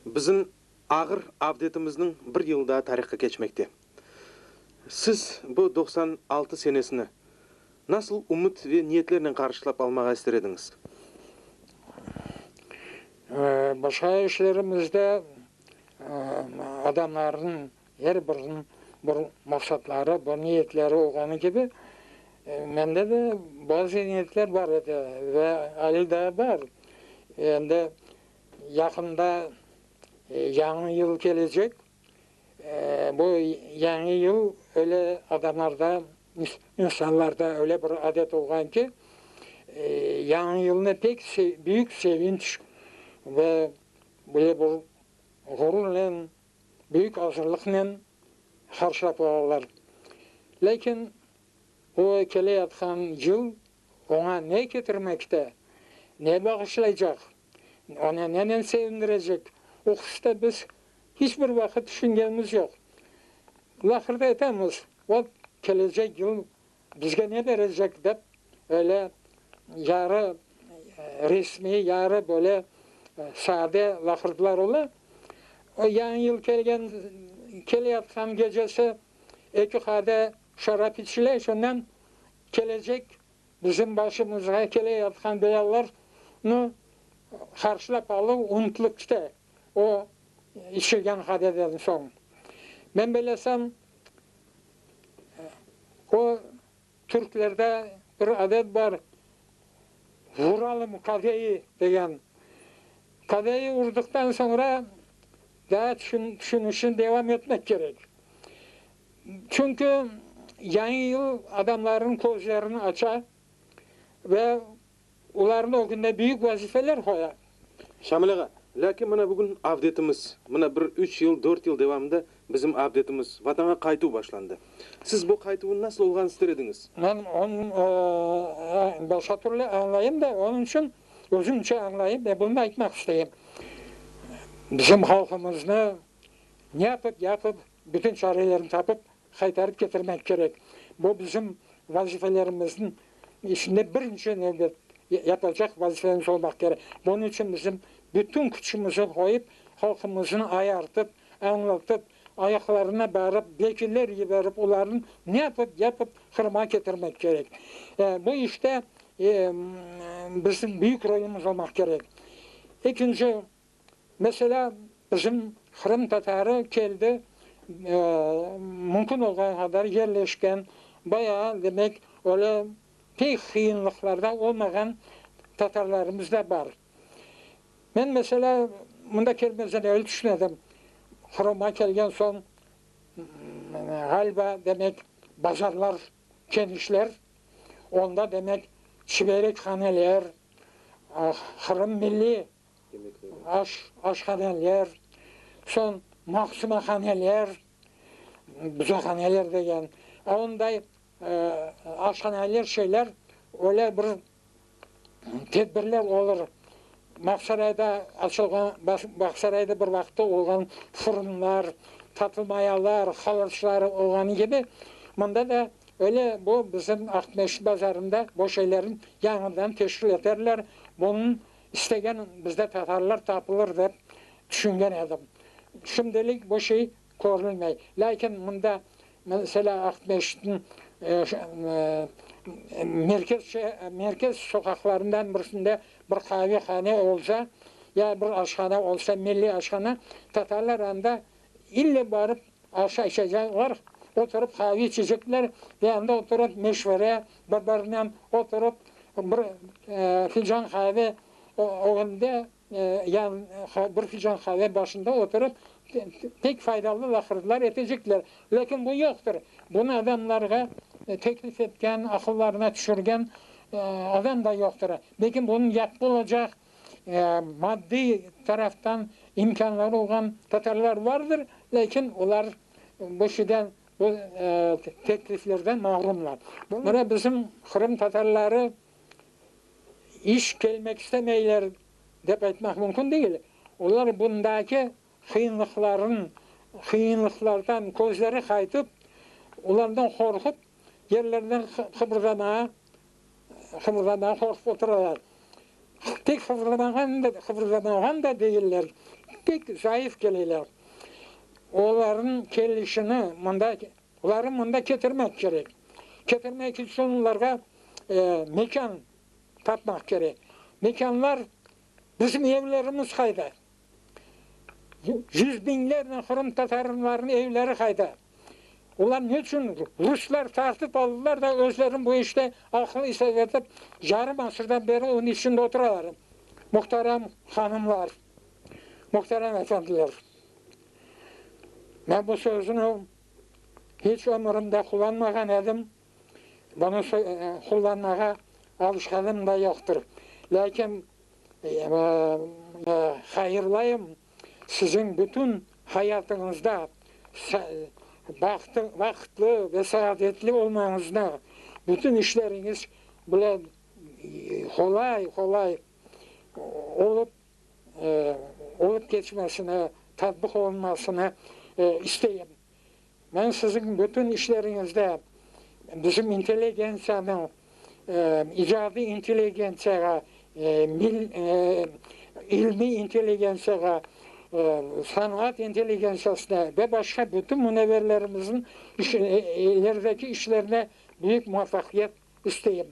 Bizim ağır avdetimizniñ bir yılı daa tarihqa keçmekte. Siz bu 96 senesini nasıl ümüt ve niyetlernen qarşılap almağa ister ediñiz? Başqa işlerimizde adamlarnıñ er biriniñ bir maqsatları, bir niyetleri olğanı kibi, mende de bazı niyetler bar edi ve ale daa bar. Endi Yaqında Yañı yıl kelecek. Bu Yañı yıl öyle adamlarda, insanlarda öyle bir adet olğan ki, Yañı yılnı pek büyük sevinç ve böyle bir ğururnen, büyük azırlıqnen qarşılap alalar. Lâkin o keleyatqan yıl Oña ne ketirmekte, ne bağışlaycaq, onı nenen sevindirecek, o hususta biz hiç bir vaqıt tüşüngenimiz yoq. Laqırdı etemiz, o, kelecek yıl bizge ne berecek dep, öyle yarı resmiy, yarı böyle sade laqırdılar ola. O yañı yıl kelgen, keleyatqan gecesi eki qade şarap içile, şundan Kelecek bizim başımızğa keleyatqan belâlarnı qarşılap aluv unutılıp kite o içilgen qadeden soñ. Men bilesem, o türklerde bir adet bar, vuralım qadeyi degen. Qadeyi urdıqtan soñra daa tüşünişni devam etmek kerek. Çünki Yañı yıl adamlarnıñ közlerini aça ve olarnıñ ögünde büyük vazifeler qoya. Şamil ağa, lâkin mına bugün avdetimiz, mına bir üç yıl, dört yıl devamında bizim avdetimiz, Vatanğa qaytuv başlandı. Siz bu qaytuvnıñ nasıl olğanını ister ediñiz? Men onı başqa türlü añlayım da, onıñ içün özümce añlayım ve bunı aytmaq isteyim. Bizim halqımıznı ne yapıp yapıp, bütün çarelerini tapıp, qaytarıp ketirmek kerek. Bu bizim vazifelerimizniñ içinde birinci nevbet yapacaq vazifemiz olmaq kerek. Bunıñ içün bizim bütün küçümizni qoyıp, halqımıznı ayartıp, añlatıp, ayaqlarına barıp, vekiller yiberip, olarnı ne yapıp yapıp Qırımğa ketirmek kerek. Bu işte bizim büyük rolümiz olmaq kerek. Ekinci Meselâ, bizim qırımtatarı keldi, mümkün olğan qadar yerleşken, bayağı, demek, öyle pek qıyınlıqlarda olmağan tatarlarımız da bar. Men, meselâ, mında kelmezden evel tüşünedim, Qırımğa kelgen soñ, ğaliba, demek, bazarlar kenişler, onda, demek, çiberekhaneler, Qırım milliy Aş, aşhaneler, soñ maqsumahaneler, buzahaneler degen, onday aşhaneler, şeyler, öyle bir tedbirler olur. Bağçasarayda açılğan, Bağçasarayda bir vaqıtta olğan fırınlar, tatlı mayalar, halıçlar olğanı kibi, mında da öyle bu bizim Aqmescit bazarında bu şeylerni yañıdan teşkil eterler. Bunıñ İstegen bizde tatarlar tapılır dep tüşüngen edim. Şimdilik bu şey körülmey. Lâkin mında, meselâ, Aqmescitniñ merkez merkez soqaqlarından birisinde bir qavehane olsa, ya bir aşhana olsa, milliy aşhana, tatarlar anda ille barıp aş içecekler, oturıp qave içecekler ve anda oturıp meşvere, bir-birinen oturıp bir filcan qave ögünde, yan bir filcan qave başında oturıp pek faydalı laqırdılar etecekler. Lâkin bu yoqtır. Bunı adamlarğa teklif etken, aqıllarına tüşürgen adam da yoqtır. Lâkin bunı yapıp olacaq maddiy taraftan imkânları olğan tatarlar vardır, lâkin olar bu şeyden, bu tekliflerden mahrumlar. Mına bizim qırım tatarları iç kelmek istemeyler dep aytmaq mümkün degil. Olar bundaki qıyınlıqların, qıyınlıqlardan közleri qaytıp, olardan qorqup, yerlerinden qıbırdamağa, qıbırdamağa qorqup oturalar. Pek qıbırdamağan da, qıbırdamağan da değiller, pek zayıf keleler. Olarnıñ kelişini mında, olarnı mında ketirmek kerek. Ketirmek içün olarğa mekân tapmaq kerek. Mekânlar, bizim evlerimiz qayda? Yüz biñlernen qırımtatarlarnıñ evleri qayda? Olar ne içün ruslar tartıp aldılar da özlerini bu işte aqıl isap etip, yarım asırdan beri onıñ içinde oturalar? Muhterem hanımlar, muhterem efendiler, men bu sözüni hiç ömürimde qullanmağan edim, bunı qullanmağa alışqanım da yoqtır. Lâkin hayırlayım siziñ bütün hayatıñızda bahtlı ve saadetli olmañıznı, bütün işleriñiz bile qolay-qolay olıp olıp keçmesini, tatbiq olunmasını isteyim. Men siziñ bütün işleriñizde bizim intelligentsiyanıñ, icadiy intelligentsiyağa, ilmiy intelligentsiyağa, sanat intelligentsiyasına ve başqa bütün münevverlerimizniñ ilerideki işlerine büyük muvafaqiyet isteyim.